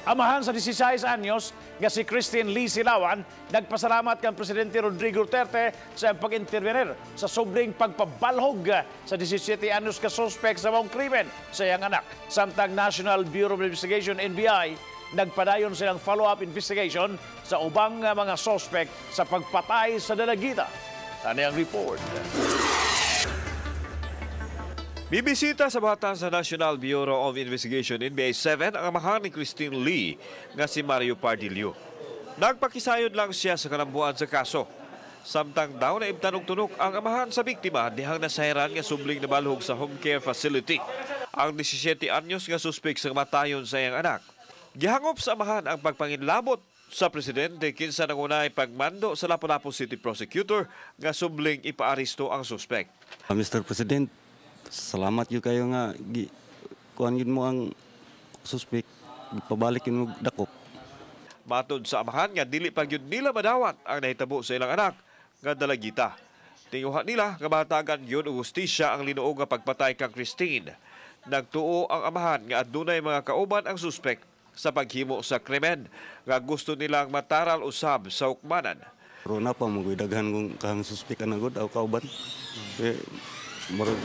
Amahan sa 16 anyos nga si Christine Lee Silawan nagpasalamat kang Presidente Rodrigo Duterte sa iyang pag-intervenir sa sobring pagpabalhog sa 17 anyos ka suspect sa maong krimen sa iyang anak. Samtang National Bureau of Investigation, NBI, nagpadayon silang follow-up investigation sa ubang mga suspect sa pagpatay sa dalagita. Ano ang report? Bibisita sa bata sa National Bureau of Investigation, NBI 7, ang amahan ni Christine Lee nga si Mario Pardillo. Nagpakisayod lang siya sa kalambuan sa kaso. Samtang daw na ibtanong-tunok ang amahan sa biktima dihang nasayran nga subling nabalhog sa home care facility ang 17 anyos nga suspek sa kamatayon sa iyang anak. Gihangop sa amahan ang pagpanginlabot sa presidente kinsa nangunay pagmando sa Lapu-Lapu City Prosecutor nga subling ipaaresto ang suspek. Mr. President, salamat gyud kayo nga gi, kuan gyud mo ang suspect, pabalik mo dakop. Matod sa amahan nga dili pa gyud nila madawat ang nahitabo sa ilang anak nga dalagita. Tinguha nila nga mahatagan gyud og hustisya ang linuog nga pagpatay kang Christine. Nagtuo ang amahan nga adunay mga kauban ang suspek sa paghimo sa krimen nga gusto nilang mataral usab sa hukmanan. Pero na pa mo daghan kung kahang suspect ana gud aw kauban. Eh, murag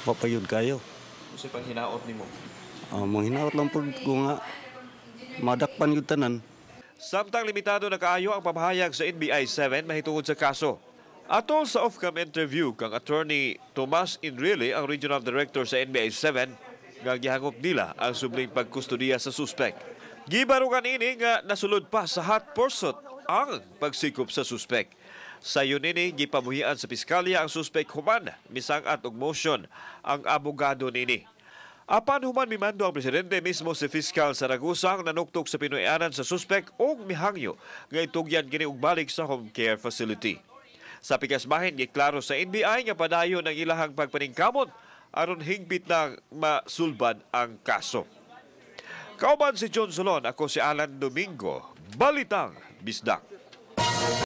papayud kayo. Unsay panghinaot nimo? Manghinaot lang pud ko nga madakpan gyud tanan. Samtang limitado na kaayo ang pamahayag sa NBI 7 mahitungod sa kaso. Atol sa off-cam interview kang Attorney Tomas Enrile, ang Regional Director sa NBI 7, nga gihangop nila ang subling pagkustodiya sa suspek. Gibarugan ini nga nasulod pa sa hot pursuit ang pagsikop sa suspek. Sayon nini, gipamuhian sa piskalya ang suspek human misang-at og motion ang abogado nini. Apan human mimando ang presidente mismo, si Fiscal Saragosa ang nanuktok sa pinuy-anan sa suspek og mihangyo nga itugyan kini og balik sa home care facility. Sa pikas bahin, giklaro sa NBI nga padayon ang ilahang pagpaningkamot aron hingpit nang masulbad ang kaso. Kauban si John Solon, ako si Alan Domingo. Balitang Bisdak.